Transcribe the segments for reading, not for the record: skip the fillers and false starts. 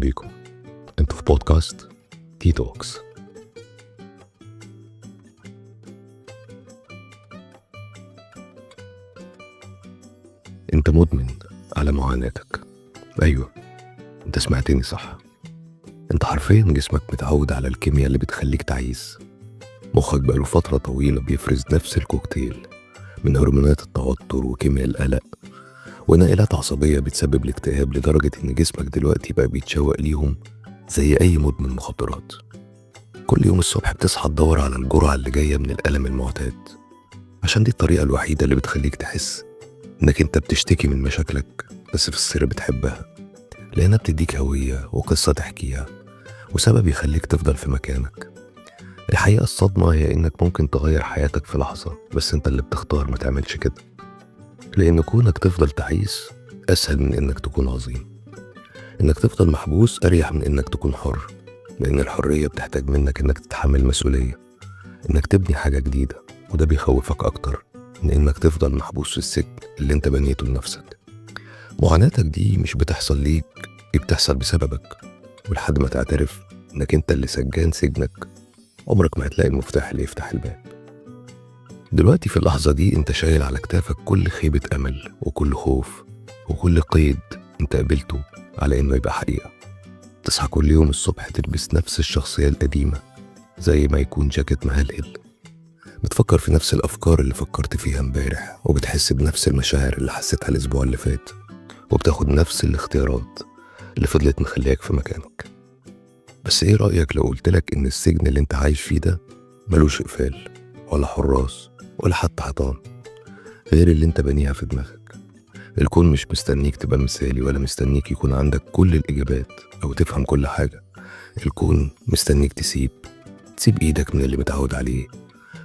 بيكم، انتوا في بودكاست تي توكس. انت مدمن على معاناتك. ايوه، انت سمعتني صح. انت حرفيا جسمك متعود على الكيمياء اللي بتخليك تعيس. مخك بقاله فترة طويلة بيفرز نفس الكوكتيل من هرمونات التوتر وكيمياء القلق ونائلات عصبية بتسبب الاكتئاب، لدرجة إن جسمك دلوقتي بقى بيتشوق ليهم زي أي مدمن مخدرات. كل يوم الصبح بتصحى تدور على الجرعة اللي جاية من الألم المعتاد، عشان دي الطريقة الوحيدة اللي بتخليك تحس إنك أنت بتشتكي من مشاكلك بس في السر بتحبها، لأنها بتديك هوية وقصة تحكيها وسبب يخليك تفضل في مكانك. الحقيقة الصدمة هي إنك ممكن تغير حياتك في لحظة، بس أنت اللي بتختار ما تعملش كده، لأن كونك تفضل تعيس أسهل من إنك تكون عظيم. إنك تفضل محبوس أريح من إنك تكون حر، لأن الحرية بتحتاج منك إنك تتحمل مسؤولية، إنك تبني حاجة جديدة، وده بيخوفك أكتر من إنك تفضل محبوس في السجن اللي أنت بنيته لنفسك. معاناتك دي مش بتحصل ليك، دي بتحصل بسببك، ولحد ما تعترف إنك أنت اللي سجان سجنك عمرك ما هتلاقي المفتاح اللي يفتح الباب. دلوقتي في اللحظة دي انت شايل على كتافك كل خيبة أمل وكل خوف وكل قيد انت قبلته على انه يبقى حقيقة. تصحى كل يوم الصبح تلبس نفس الشخصية القديمة زي ما يكون جاكيت مهلهل، بتفكر في نفس الأفكار اللي فكرت فيها امبارح، وبتحس بنفس المشاعر اللي حسيتها الأسبوع اللي فات، وبتاخد نفس الاختيارات اللي فضلت مخلياك في مكانك. بس ايه رأيك لو قلتلك ان السجن اللي انت عايش فيه ده ملوش إقفال ولا حراس ولا حتى حيطان غير اللي انت بنيها في دماغك؟ الكون مش مستنيك تبقى مثالي، ولا مستنيك يكون عندك كل الإجابات أو تفهم كل حاجة. الكون مستنيك تسيب إيدك من اللي متعود عليه،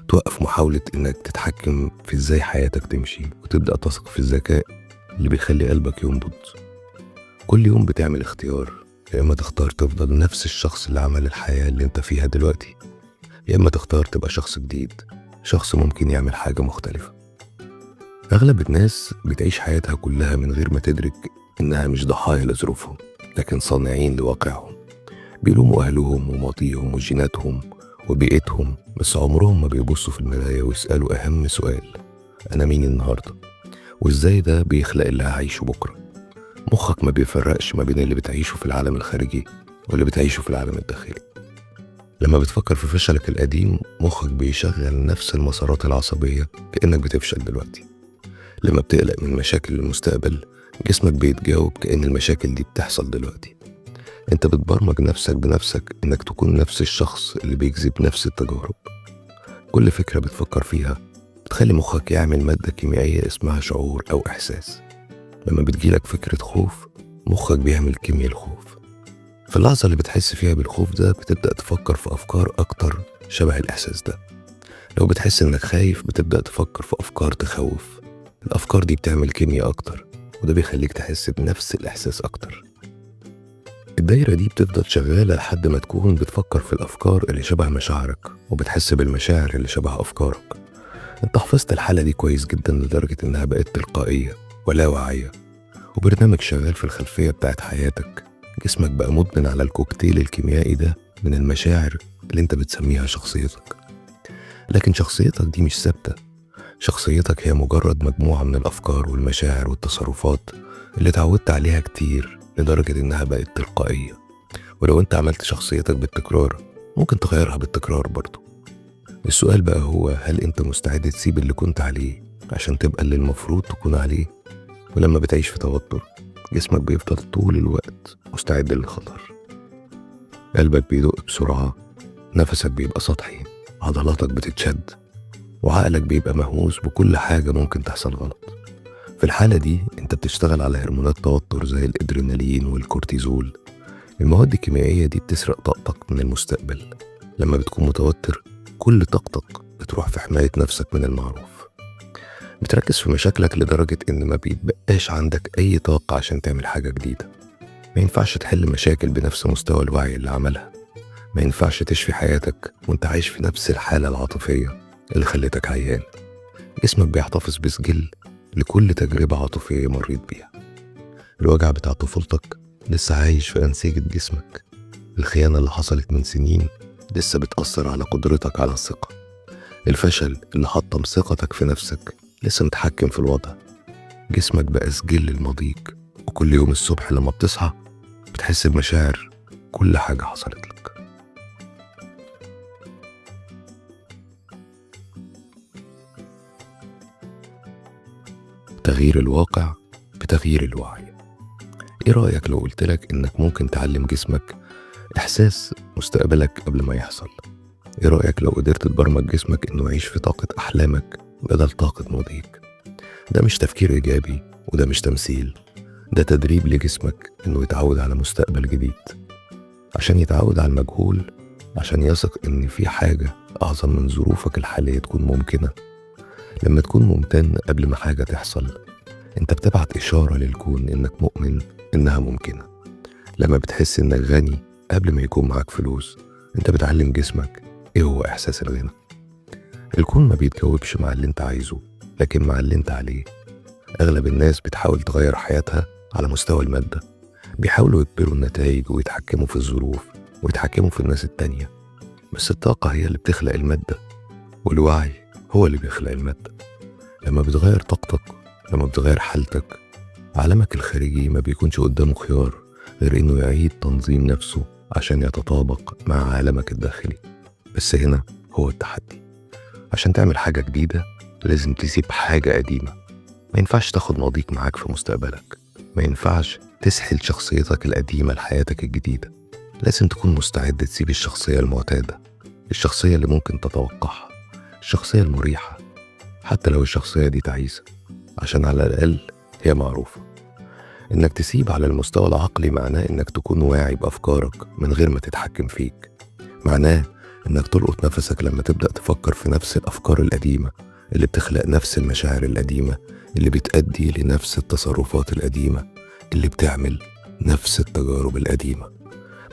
توقف محاولة إنك تتحكم في إزاي حياتك تمشي، وتبدأ تثق في الذكاء اللي بيخلي قلبك ينبض. كل يوم بتعمل اختيار، يا إما تختار تفضل نفس الشخص اللي عمل الحياة اللي انت فيها دلوقتي، يا إما تختار تبقى شخص جديد، شخص ممكن يعمل حاجة مختلفة. أغلب الناس بتعيش حياتها كلها من غير ما تدرك إنها مش ضحايا لظروفهم، لكن صانعين لواقعهم. بيلوموا أهلهم وماضيهم وجيناتهم وبيئتهم، بس عمرهم ما بيبصوا في المراية ويسألوا أهم سؤال: أنا مين النهاردة؟ وإزاي ده بيخلق اللي هعيشه بكرة؟ مخك ما بيفرقش ما بين اللي بتعيشه في العالم الخارجي واللي بتعيشه في العالم الداخلي. لما بتفكر في فشلك القديم مخك بيشغل نفس المسارات العصبية كأنك بتفشل دلوقتي. لما بتقلق من مشاكل المستقبل جسمك بيتجاوب كأن المشاكل دي بتحصل دلوقتي. انت بتبرمج نفسك بنفسك انك تكون نفس الشخص اللي بيجذب نفس التجارب. كل فكرة بتفكر فيها بتخلي مخك يعمل مادة كيميائية اسمها شعور أو إحساس. لما بتجيلك فكرة خوف مخك بيعمل كيمياء الخوف. في اللحظة اللي بتحس فيها بالخوف ده بتبدأ تفكر في أفكار أكتر شبه الإحساس ده. لو بتحس إنك خايف بتبدأ تفكر في أفكار تخوف. الأفكار دي بتعمل كيمياء أكتر، وده بيخليك تحس بنفس الإحساس أكتر. الدايرة دي بتفضل شغالة لحد ما تكون بتفكر في الأفكار اللي شبه مشاعرك، وبتحس بالمشاعر اللي شبه أفكارك. أنت حفظت الحالة دي كويس جدا لدرجة إنها بقت تلقائية ولا واعية، وبرنامج شغال في الخلفية بتاعت حياتك. جسمك بقى مدمن على الكوكتيل الكيميائي ده من المشاعر اللي انت بتسميها شخصيتك. لكن شخصيتك دي مش ثابتة. شخصيتك هي مجرد مجموعة من الأفكار والمشاعر والتصرفات اللي اتعودت عليها كتير لدرجة إنها بقت تلقائية. ولو انت عملت شخصيتك بالتكرار ممكن تغيرها بالتكرار برضو. السؤال بقى هو: هل انت مستعد تسيب اللي كنت عليه عشان تبقى اللي المفروض تكون عليه؟ ولما بتعيش في توتر جسمك بيفضل طول الوقت مستعد للخطر. قلبك بيدق بسرعة، نفسك بيبقى سطحي، عضلاتك بتتشد، وعقلك بيبقى مهووس بكل حاجة ممكن تحصل غلط. في الحالة دي انت بتشتغل على هرمونات توتر زي الإدرينالين والكورتيزول. المواد الكيميائية دي بتسرق طاقتك من المستقبل. لما بتكون متوتر كل طاقتك بتروح في حماية نفسك من المعروف. بتركز في مشاكلك لدرجة إن ما بيتبقاش عندك أي طاقة عشان تعمل حاجة جديدة. ما ينفعش تحل مشاكل بنفس مستوى الوعي اللي عملها. ما ينفعش تشفي حياتك وانت عايش في نفس الحالة العاطفية اللي خلتك عيان. جسمك بيحتفظ بسجل لكل تجربة عاطفية مريت بيها. الوجع بتاع طفولتك لسه عايش في أنسجة جسمك. الخيانة اللي حصلت من سنين لسه بتأثر على قدرتك على الثقة. الفشل اللي حطم ثقتك في نفسك لسه متحكم في الوضع. جسمك بقى سجل لماضيك، وكل يوم الصبح لما بتصحى بتحس بمشاعر كل حاجة حصلت لك. تغيير الواقع بتغيير الوعي. ايه رأيك لو قلتلك انك ممكن تعلم جسمك احساس مستقبلك قبل ما يحصل؟ ايه رأيك لو قدرت تبرمج جسمك انه يعيش في طاقة احلامك بدل طاقة ماضيك؟ ده مش تفكير ايجابي، وده مش تمثيل، ده تدريب لجسمك انه يتعود على مستقبل جديد، عشان يتعود على المجهول، عشان يثق ان في حاجة اعظم من ظروفك الحالية تكون ممكنة. لما تكون ممتن قبل ما حاجة تحصل، انت بتبعت إشارة للكون انك مؤمن انها ممكنة. لما بتحس انك غني قبل ما يكون معاك فلوس، انت بتعلم جسمك ايه هو احساس الغنى. الكون ما بيتجاوبش مع اللي انت عايزه، لكن مع اللي انت عليه. اغلب الناس بتحاول تغير حياتها على مستوى المادة، بيحاولوا يجبروا النتائج ويتحكموا في الظروف ويتحكموا في الناس التانية، بس الطاقة هي اللي بتخلق المادة، والوعي هو اللي بيخلق المادة. لما بتغير طاقتك، لما بتغير حالتك، عالمك الخارجي ما بيكونش قدامه خيار غير إنه يعيد تنظيم نفسه عشان يتطابق مع عالمك الداخلي. بس هنا هو التحدي. عشان تعمل حاجة جديدة لازم تسيب حاجة قديمة. ما ينفعش تاخد ماضيك معاك في مستقبلك، ما ينفعش تسحل شخصيتك القديمة لحياتك الجديدة. لازم تكون مستعد تسيب الشخصية المعتادة، الشخصية اللي ممكن تتوقعها، الشخصية المريحة، حتى لو الشخصية دي تعيسة، عشان على الأقل هي معروفة. إنك تسيب على المستوى العقلي معناه إنك تكون واعي بأفكارك من غير ما تتحكم فيك. معناه إنك تلقط نفسك لما تبدأ تفكر في نفس الأفكار القديمة اللي بتخلق نفس المشاعر القديمة، اللي بتأدي لنفس التصرفات القديمة، اللي بتعمل نفس التجارب القديمة.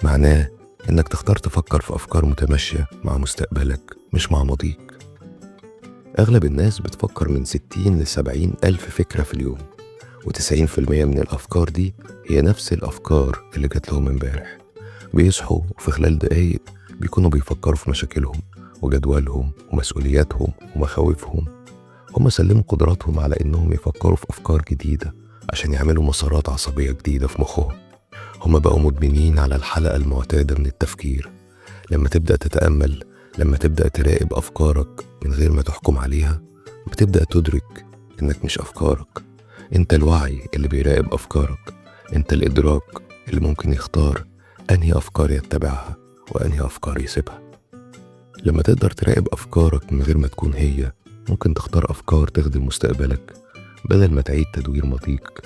معناه إنك تختار تفكر في أفكار متماشية مع مستقبلك مش مع ماضيك. أغلب الناس بتفكر من 60 ل 70 ألف فكرة في اليوم، و90% من الأفكار دي هي نفس الأفكار اللي جات لهم امبارح. بيصحوا وفي خلال دقايق بيكونوا بيفكروا في مشاكلهم وجدولهم ومسؤولياتهم ومخاوفهم. هم سلموا قدراتهم على إنهم يفكروا في أفكار جديدة عشان يعملوا مسارات عصبية جديدة في مخهم. هم بقوا مدمنين على الحلقة المعتادة من التفكير. لما تبدأ تتأمل، لما تبدأ تراقب أفكارك من غير ما تحكم عليها، بتبدأ تدرك إنك مش أفكارك. أنت الوعي اللي بيراقب أفكارك، أنت الإدراك اللي ممكن يختار أنهي أفكار يتبعها وأنهي أفكار يسيبها. لما تقدر تراقب أفكارك من غير ما تكون هي، ممكن تختار أفكار تخدم مستقبلك بدل ما تعيد تدوير ماضيك.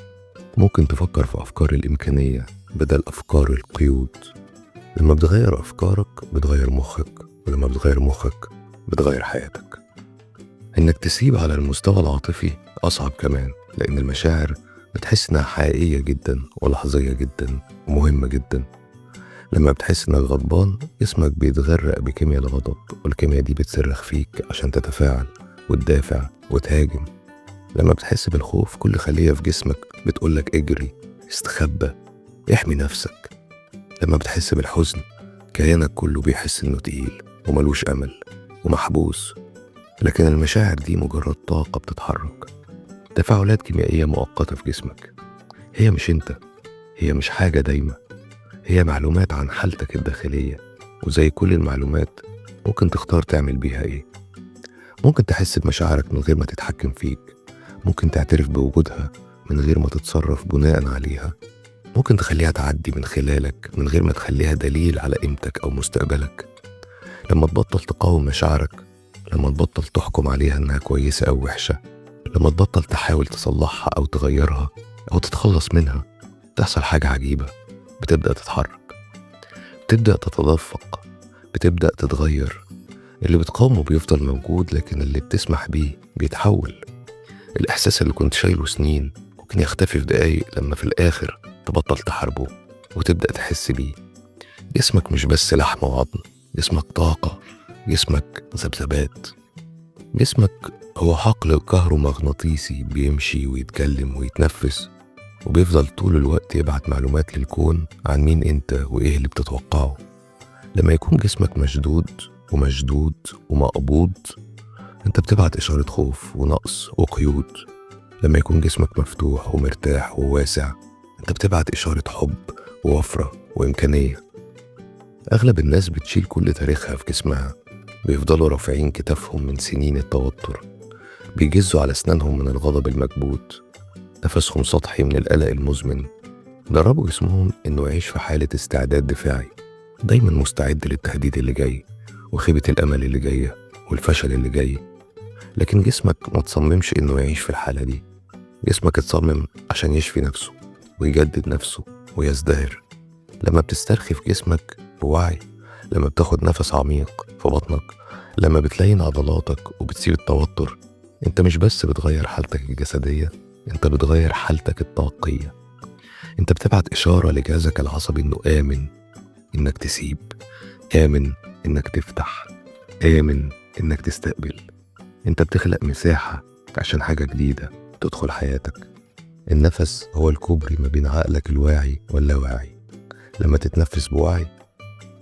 ممكن تفكر في أفكار الإمكانية بدل أفكار القيود. لما بتغير أفكارك بتغير مخك، ولما بتغير مخك بتغير حياتك. إنك تسيب على المستوى العاطفي أصعب كمان، لأن المشاعر بتحس إنها حقيقية جدا ولحظية جدا ومهمة جدا. لما بتحس إنك غضبان، جسمك بيتغرق بكيمياء الغضب، والكيمياء دي بتصرخ فيك عشان تتفاعل وتدافع وتهاجم. لما بتحس بالخوف، كل خلية في جسمك بتقولك اجري، استخبى، احمي نفسك. لما بتحس بالحزن، كيانك كله بيحس إنه تقيل وملوش أمل ومحبوس. لكن المشاعر دي مجرد طاقة بتتحرك، تفاعلات كيميائية مؤقتة في جسمك. هي مش انت، هي مش حاجة دايمة، هي معلومات عن حالتك الداخلية، وزي كل المعلومات ممكن تختار تعمل بيها ايه. ممكن تحس بمشاعرك من غير ما تتحكم فيك، ممكن تعترف بوجودها من غير ما تتصرف بناء عليها، ممكن تخليها تعدي من خلالك من غير ما تخليها دليل على قيمتك أو مستقبلك. لما تبطل تقاوم مشاعرك، لما تبطل تحكم عليها إنها كويسة أو وحشة، لما تبطل تحاول تصلحها أو تغيرها أو تتخلص منها، تحصل حاجة عجيبة. بتبدأ تتحرك، بتبدأ تتدفق، بتبدأ تتغير. اللي بتقاومه بيفضل موجود، لكن اللي بتسمح بيه بيتحول. الإحساس اللي كنت شايله سنين ممكن يختفي في دقايق لما في الآخر تبطل تحاربه وتبدأ تحس بيه. جسمك مش بس لحم وعظم، جسمك طاقة، جسمك ذبذبات، جسمك هو حقل كهرومغناطيسي بيمشي ويتكلم ويتنفس. وبيفضل طول الوقت يبعت معلومات للكون عن مين انت وايه اللي بتتوقعه. لما يكون جسمك مشدود ومشدود ومقبوض، انت بتبعت إشارة خوف ونقص وقيود. لما يكون جسمك مفتوح ومرتاح وواسع، انت بتبعت إشارة حب ووفرة وإمكانية. أغلب الناس بتشيل كل تاريخها في جسمها، بيفضلوا رافعين كتافهم من سنين التوتر، بيجزوا على أسنانهم من الغضب المكبوت، نفسهم سطحي من القلق المزمن. دربوا جسمهم إنه يعيش في حالة استعداد دفاعي، دايما مستعد للتهديد اللي جاي وخيبة الأمل اللي جاية والفشل اللي جاي. لكن جسمك ما تصممش إنه يعيش في الحالة دي. جسمك اتصمم عشان يشفي نفسه ويجدد نفسه ويزدهر. لما بتسترخي في جسمك بوعي، لما بتاخد نفس عميق في بطنك، لما بتلين عضلاتك وبتسيب التوتر، انت مش بس بتغير حالتك الجسدية، انت بتغير حالتك الطاقية. انت بتبعت إشارة لجهازك العصبي انه آمن انك تسيب، آمن انك تفتح، آمن انك تستقبل. انت بتخلق مساحة عشان حاجة جديدة تدخل حياتك. النفس هو الكوبري ما بين عقلك الواعي واللاواعي. لما تتنفس بوعي،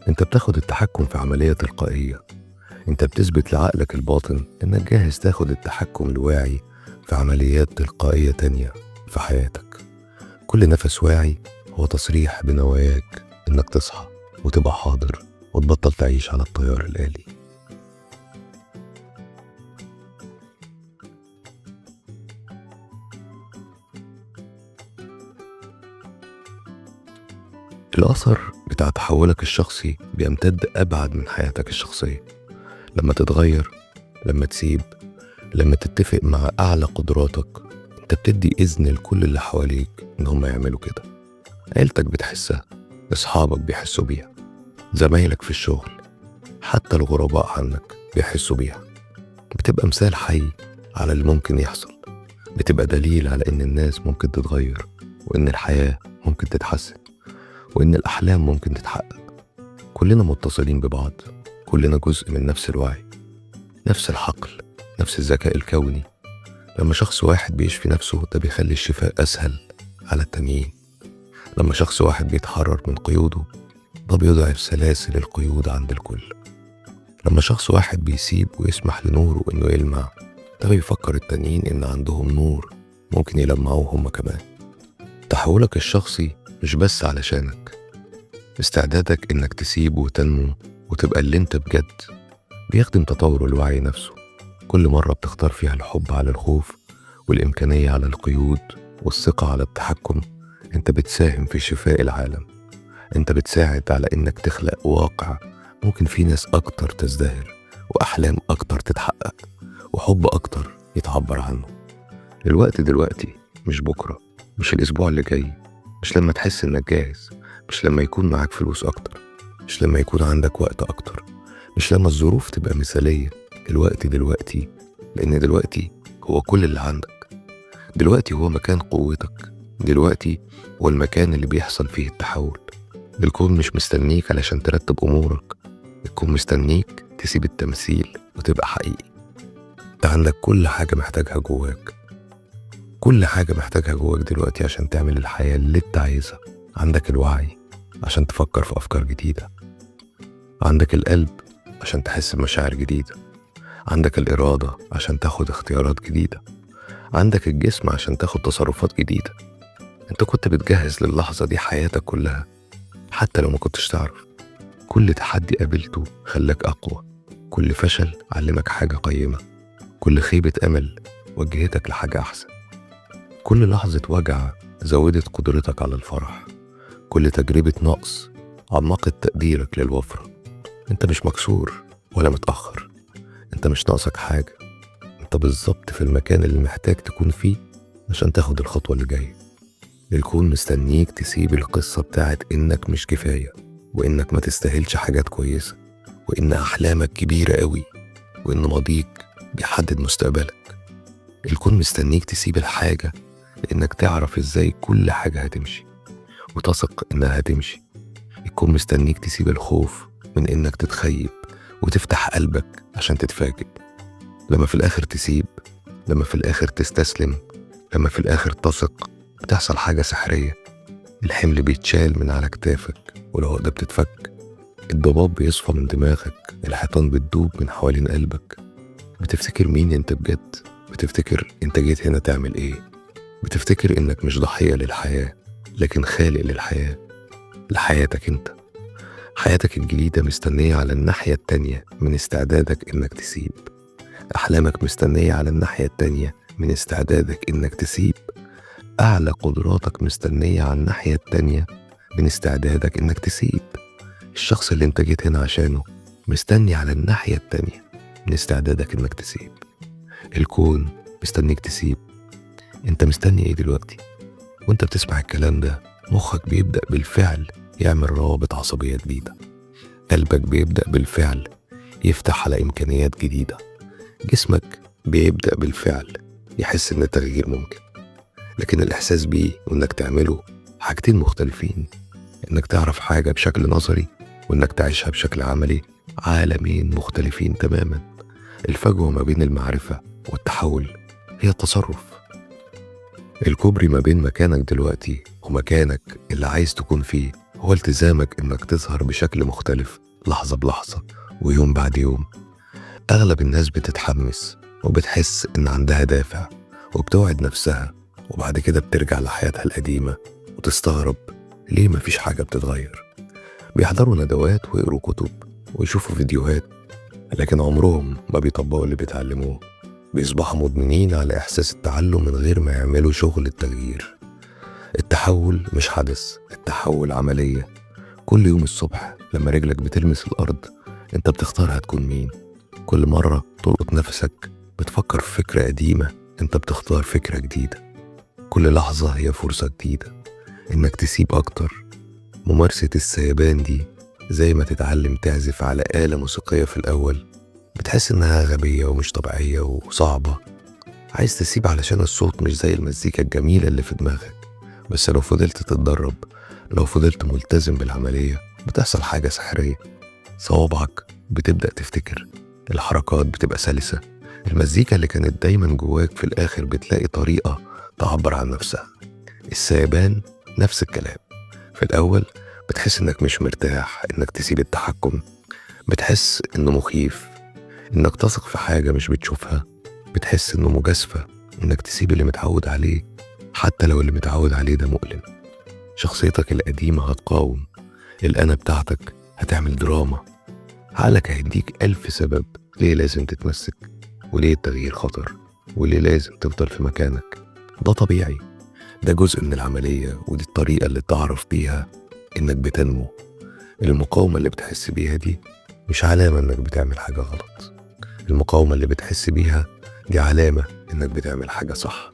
انت بتاخد التحكم في عملية تلقائية. انت بتثبت لعقلك الباطن انك جاهز تاخد التحكم الواعي في عمليات تلقائية تانية في حياتك. كل نفس واعي هو تصريح بنواياك انك تصحى وتبقى حاضر وتبطل تعيش على التيار الآلي. الأثر بتاع تحولك الشخصي بيمتد أبعد من حياتك الشخصية. لما تتغير، لما تسيب، لما تتفق مع أعلى قدراتك، أنت بتدي إذن لكل اللي حواليك إن هم يعملوا كده. عيلتك بتحسها، أصحابك بيحسوا بيها، زمايلك في الشغل، حتى الغرباء عنك بيحسوا بيها. بتبقى مثال حي على اللي ممكن يحصل، بتبقى دليل على إن الناس ممكن تتغير، وإن الحياة ممكن تتحسن، وإن الأحلام ممكن تتحقق. كلنا متصلين ببعض، كلنا جزء من نفس الوعي، نفس الحقل، نفس الذكاء الكوني. لما شخص واحد بيشفي نفسه، ده بيخلي الشفاء أسهل على التانيين. لما شخص واحد بيتحرر من قيوده، ده بيضعف سلاسل القيود عند الكل. لما شخص واحد بيسيب ويسمح لنوره إنه يلمع، ده بيفكر التانيين إن عندهم نور ممكن يلمعوه هما كمان. تحولك الشخصي مش بس علشانك، استعدادك إنك تسيب وتنمو وتبقى اللي انت بجد بيخدم تطور الوعي نفسه. كل مرة بتختار فيها الحب على الخوف، والإمكانية على القيود، والثقة على التحكم، انت بتساهم في شفاء العالم. انت بتساعد على انك تخلق واقع ممكن فيه ناس أكتر تزدهر، وأحلام أكتر تتحقق، وحب أكتر يتعبر عنه. الوقت دلوقتي، مش بكرة، مش الأسبوع اللي جاي، مش لما تحس إنك جاهز، مش لما يكون معاك فلوس أكتر، مش لما يكون عندك وقت أكتر، مش لما الظروف تبقى مثالية. الوقت دلوقتي، لأن دلوقتي هو كل اللي عندك. دلوقتي هو مكان قوتك، دلوقتي هو المكان اللي بيحصل فيه التحول. الكون مش مستنيك علشان ترتب أمورك، الكون مستنيك تسيب التمثيل وتبقى حقيقي. انت عندك كل حاجة محتاجها جواك، كل حاجة محتاجها جواك دلوقتي عشان تعمل الحياة اللي انت عايزها. عندك الوعي عشان تفكر في أفكار جديدة، عندك القلب عشان تحس بمشاعر جديدة، عندك الإرادة عشان تاخد اختيارات جديدة، عندك الجسم عشان تاخد تصرفات جديدة. انت كنت بتجهز للحظة دي حياتك كلها، حتى لو ما كنتش تعرف. كل تحدي قابلته خلاك أقوى، كل فشل علمك حاجة قيمة، كل خيبة أمل وجهتك لحاجة أحسن، كل لحظة وجع زودت قدرتك على الفرح، كل تجربة نقص عمقت تقديرك للوفرة. انت مش مكسور ولا متأخر، انت مش ناقصك حاجة، انت بالظبط في المكان اللي محتاج تكون فيه عشان تاخد الخطوة اللي جاية. الكون مستنيك تسيب القصة بتاعت انك مش كفاية، وانك ما تستاهلش حاجات كويسة، وان احلامك كبيرة قوي، وان ماضيك بيحدد مستقبلك. الكون مستنيك تسيب الحاجة لانك تعرف ازاي كل حاجة هتمشي وتثق انها هتمشي. الكون مستنيك تسيب الخوف من انك تتخيب وتفتح قلبك عشان تتفاجئ. لما في الاخر تسيب، لما في الاخر تستسلم، لما في الاخر تثق، بتحصل حاجة سحرية. الحمل بيتشال من على كتافك والعقدة بتتفك، الضباب بيصفى من دماغك، الحيطان بتدوب من حوالين قلبك. بتفتكر مين انت بجد، بتفتكر انت جيت هنا تعمل ايه، بتفتكر انك مش ضحية للحياة لكن خالق للحياة، لحياتك انت. حياتك الجديدة مستنية على الناحية التانية من استعدادك انك تسيب. أحلامك مستنية على الناحية التانية من استعدادك انك تسيب. أعلى قدراتك مستنية على الناحية التانية من استعدادك انك تسيب. الشخص اللي انت جيت هنا عشانه مستني على الناحية التانية من استعدادك انك تسيب. الكون مستنيك تسيب. انت مستني ايه دلوقتي؟ وانت بتسمع الكلام ده مخك بيبدأ بالفعل يعمل روابط عصبية جديدة، قلبك بيبدأ بالفعل يفتح على إمكانيات جديدة، جسمك بيبدأ بالفعل يحس إن التغيير ممكن. لكن الإحساس بيه وإنك تعمله حاجتين مختلفين. إنك تعرف حاجة بشكل نظري وإنك تعيشها بشكل عملي عالمين مختلفين تماما. الفجوة ما بين المعرفة والتحول هي التصرف. الكوبري ما بين مكانك دلوقتي ومكانك اللي عايز تكون فيه هو التزامك إنك تظهر بشكل مختلف لحظة بلحظة ويوم بعد يوم. أغلب الناس بتتحمس وبتحس إن عندها دافع وبتوعد نفسها، وبعد كده بترجع لحياتها القديمة وتستغرب ليه مفيش حاجة بتتغير. بيحضروا ندوات ويقروا كتب ويشوفوا فيديوهات، لكن عمرهم ما بيطبقوا اللي بيتعلموه. بيصبحوا مدمنين على إحساس التعلم من غير ما يعملوا شغل التغيير. التحول مش حدث، التحول عملية. كل يوم الصبح لما رجلك بتلمس الأرض أنت بتختار هتكون مين. كل مرة تلقط نفسك بتفكر في فكرة قديمة، أنت بتختار فكرة جديدة. كل لحظة هي فرصة جديدة إنك تسيب أكتر. ممارسة السيبان دي زي ما تتعلم تعزف على آلة موسيقية في الأول بتحس إنها غبية ومش طبيعية وصعبة، عايز تسيب علشان الصوت مش زي المزيكا الجميلة اللي في دماغك. بس لو فضلت تتدرب، لو فضلت ملتزم بالعملية، بتحصل حاجة سحرية. صوابعك بتبدأ تفتكر، الحركات بتبقى سلسة، المزيكا اللي كانت دايما جواك في الآخر بتلاقي طريقة تعبر عن نفسها. السيبان نفس الكلام. في الأول بتحس إنك مش مرتاح إنك تسيب التحكم، بتحس إنه مخيف إنك تثق في حاجة مش بتشوفها، بتحس إنه مجازفة إنك تسيب اللي متعود عليه حتى لو اللي متعود عليه ده مؤلم. شخصيتك القديمة هتقاوم، الأنا بتاعتك هتعمل دراما، عقلك هيديك 1000 سبب ليه لازم تتمسك وليه التغيير خطر وليه لازم تفضل في مكانك. ده طبيعي، ده جزء من العملية، ودي الطريقة اللي تعرف بيها إنك بتنمو. المقاومة اللي بتحس بيها دي مش علامة إنك بتعمل حاجة غلط، المقاومة اللي بتحس بيها دي علامة إنك بتعمل حاجة صح.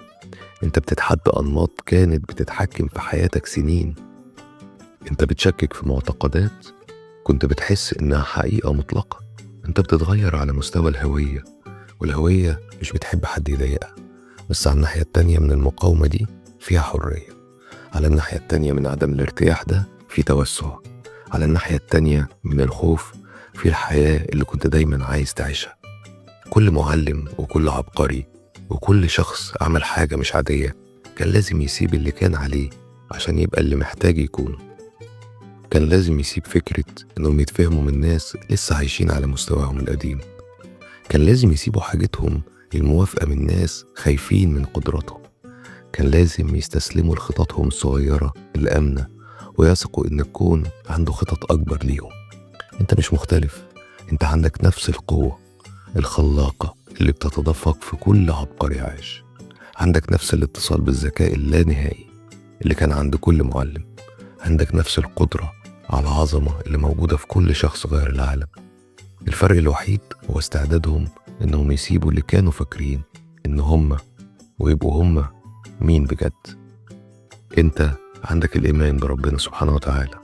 أنت بتتحدى أنماط كانت بتتحكم في حياتك سنين، أنت بتشكك في معتقدات كنت بتحس إنها حقيقة مطلقة. أنت بتتغير على مستوى الهوية، والهوية مش بتحب حد يضايقها. بس على الناحية التانية من المقاومة دي فيها حرية، على الناحية التانية من عدم الارتياح ده في توسع، على الناحية التانية من الخوف في الحياة اللي كنت دايما عايز تعيشها. كل معلم وكل عبقري وكل شخص عمل حاجة مش عادية كان لازم يسيب اللي كان عليه عشان يبقى اللي محتاج يكونه. كان لازم يسيب فكرة إنهم يتفهموا من ناس لسه عايشين على مستواهم القديم. كان لازم يسيبوا حاجتهم للموافقة من ناس خايفين من قدراتهم. كان لازم يستسلموا لخططهم الصغيرة الآمنة ويثقوا إن الكون عنده خطط أكبر ليهم. أنت مش مختلف، أنت عندك نفس القوة الخلاقة اللي بتتدفق في كل عبقري عاش. عندك نفس الاتصال بالذكاء اللانهائي اللي كان عند كل معلم. عندك نفس القدرة على العظمة اللي موجودة في كل شخص غير العالم. الفرق الوحيد هو استعدادهم إنهم يسيبوا اللي كانوا فاكرين إن هم ويبقوا هم مين بجد. أنت عندك الإيمان بربنا سبحانه وتعالى.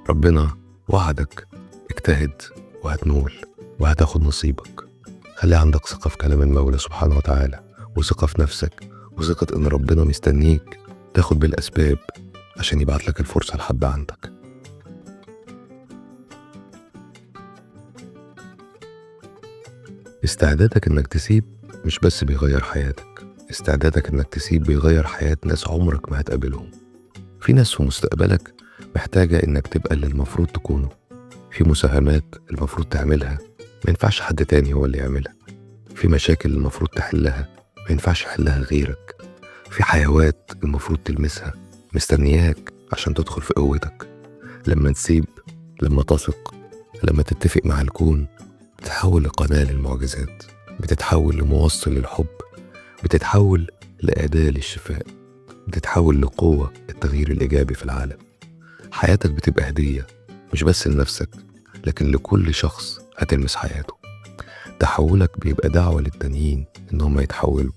ربنا وعدك، اجتهد وهتنول وهتاخد نصيبك. خلي عندك ثقة في كلام المولى سبحانه وتعالى، وثقة في نفسك، وثقة إن ربنا مستنيك تاخد بالأسباب عشان يبعت لك الفرصة لحد عندك. استعدادك إنك تسيب مش بس بيغير حياتك، استعدادك إنك تسيب بيغير حياة ناس عمرك ما هتقابلهم. في ناس في مستقبلك محتاجة إنك تبقى اللي المفروض تكونه. في مساهمات المفروض تعملها ما ينفعش حد تاني هو اللي يعملها. في مشاكل المفروض تحلها ما ينفعش يحلها غيرك. في حيوات المفروض تلمسها مستنياك عشان تدخل في قوتك. لما تسيب، لما تثق، لما تتفق مع الكون، بتتحول لقناة للمعجزات، بتتحول لموصل للحب، بتتحول لأداة للشفاء، بتتحول لقوة التغيير الإيجابي في العالم. حياتك بتبقى هدية مش بس لنفسك، لكن لكل شخص هتلمس حياته. تحولك بيبقى دعوة للتانيين إنهم يتحولوا.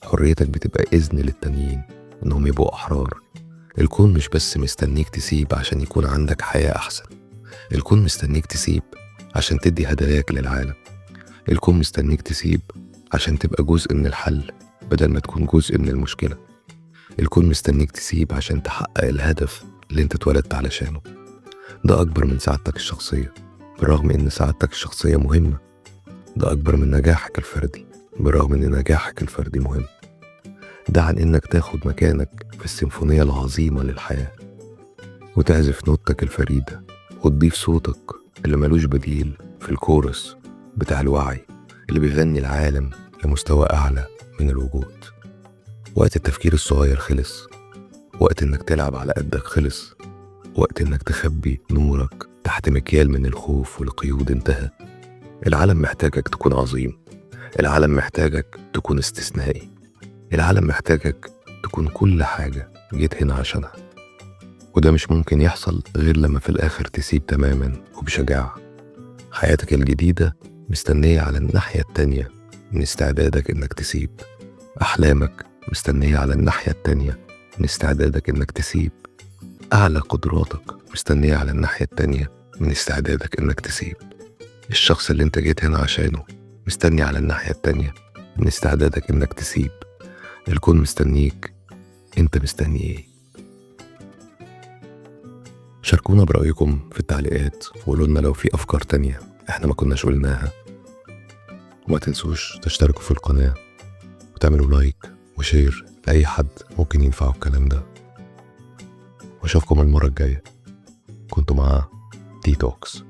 حريتك بتبقى إذن للتانيين إنهم يبقوا أحرار. الكون مش بس مستنيك تسيب عشان يكون عندك حياة أحسن، الكون مستنيك تسيب عشان تدي هداياك للعالم. الكون مستنيك تسيب عشان تبقى جزء من الحل بدل ما تكون جزء من المشكلة. الكون مستنيك تسيب عشان تحقق الهدف اللي انت اتولدت علشانه. ده أكبر من سعادتك الشخصية، بالرغم إن سعادتك الشخصية مهمة. ده أكبر من نجاحك الفردي، بالرغم إن نجاحك الفردي مهم. ده عن إنك تاخد مكانك في السيمفونية العظيمة للحياة، وتعزف نوتك الفريدة، وتضيف صوتك اللي ملوش بديل في الكورس بتاع الوعي اللي بيغني العالم لمستوى أعلى من الوجود. وقت التفكير الصغير خلص، وقت إنك تلعب على قدك خلص، وقت إنك تخبي نورك تحت مكيال من الخوف والقيود انتهى. العالم محتاجك تكون عظيم، العالم محتاجك تكون استثنائي، العالم محتاجك تكون كل حاجة جيت هنا عشانها. وده مش ممكن يحصل غير لما في الآخر تسيب تماما وبشجاعة. حياتك الجديدة مستنية على الناحية التانية من استعدادك إنك تسيب. أحلامك مستنية على الناحية التانية من استعدادك إنك تسيب. أعلى قدراتك مستنية على الناحية التانية من استعدادك إنك تسيب. الشخص اللي انت جيت هنا عشانه مستني على الناحية التانية من استعدادك إنك تسيب. الكون مستنيك، انت مستني ايه؟ شاركونا برأيكم في التعليقات وقولوا لنا لو في أفكار تانية احنا ما كناش قلناها. وما تنسوش تشتركوا في القناة وتعملوا like و share لأي حد ممكن ينفعه الكلام ده. واشوفكم المرة الجاية. كنتوا مع ديتوكس.